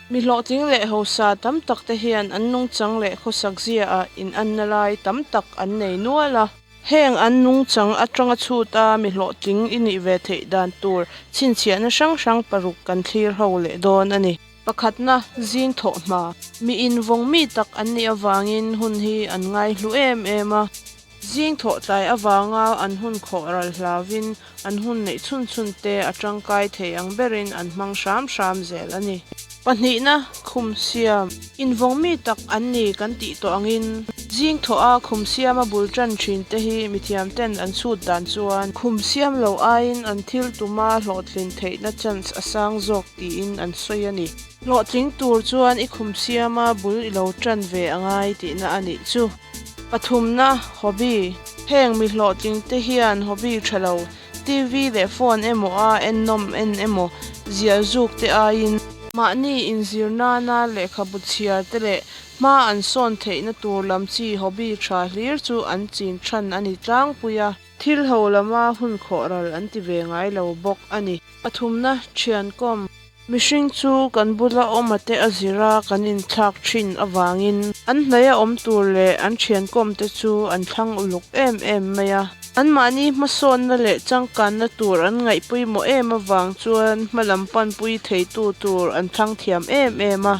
Mi hlawhtling leh hausa tam tak te hian an nungchang leh khawsak ziaah inanna lai tam tak an nei nual a. Heng an nungchang atanga chhut a mi hlawhtling i nih ve theih dan tur chhinchhiahna hrang hrang paruk kan thlir ho leh dawn a ni. Pakhatna, zing thawh hma. Mi invawng mi tak an nih avangin hun hi an ngaihlu em em a. Zing thawh tlai avanga an hun khawh ral hlauvin an hun neih chhun chhun te a tangkai thei ang berin an hmang hram hram zel a ni. Pahnihna, khum siam. Invawng mi tak an ni kan tih tawh angin zing thawh a khum siama bul tan thin te hi mithiam ten an chhut dan chuan khum siam lo aiin an thil tuma hlawhtlin theihna chance a sang zawk tiin an sawi a ni. Hlawhtling tur chuan i khum siama bul i lo tan ve a ngai tihna a nih chu. Pathumna, Hobby. Heng mi hlawhtling te hian hobby tha lo, TV leh phone emaw a ennawm en emaw ziah zuk te aiin, mahni inzir nana lehkhabu chhiar te leh hma an sawn theihna tur lam chi hobby tha hlir chu an chin than a ni tlangpui a. Thil ho lama hun khawh ral an ti ve ngai lo bawk a ni. Pathumna, Thiankawm. Mihring chu kan bula awma te a zir a, kan inthlak thin avangin an hnaia awm tur leh an thiankawm te chu an thlang uluk em em mai a. Anmahni hmasawnna leh changkanna tur an ngaih pawimawh em avang chuan hmalam panpui theitu tur an thlang thiam em em a.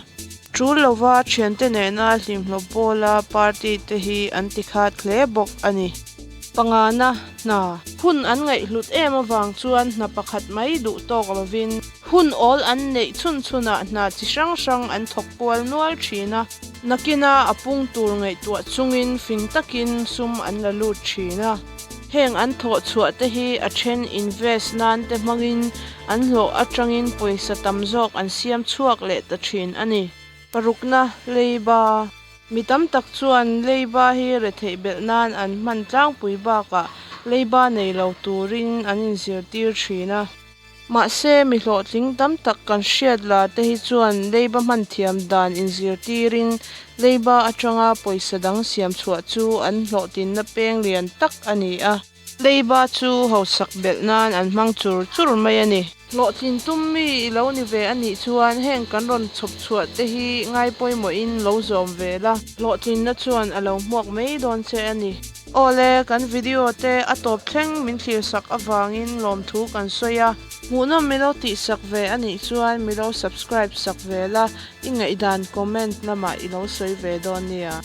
Tul lova thiante nena hlimhlawp bawla party te hi an tikhat hle bawk a ni. Pangana, hna. Hun an ngaihhlut em avang chuan hna pakhat mai duh tawk lovin hun awl an neih chhun chhunah hna chi hrang hrang an thawk kual nual thin a. Nakina a pung tur ngaihtuah chungin fing takin sum an la lut thin a. Heng an thawh chhuah te hi a then invest nan te hmangin an hlawh atangin pawisa tam zawk an siam chhuak leh ta thin a ni. Parukna, Leiba. Mi tam tak chuan leiba hi retheih belh nan an hman tlangpui bakah leiba nei lo turin an inzirtir thin a. Mahse, mi hlawhtling tam tak kan hriat la te hi chuan leiba hman thiam dan inzirtirin leiba atanga pawisa dang siam chhuah chu an hlawhtlinna peng lian tak a ni a. Leiba chu hausak belh nan an hmang chur chur mai a ni. Hlawhtlin tum mi i lo ni ve a nih chuan heng kan rawn chhawp chhuah te hi ngai pawimawhin lo zawm ve la. Hlawhtlinna chuan a lo hmuak mai dawn che a ni. Awle, kan video te a tawp thleng min thlir sak avangin lawmthu kan sawi a. Hmuhnawm mi lo tih sak ve a nih chuan mi lo subscribe sak ve la, i ngaihdan comment lamah i lo sawi ve dawn nia.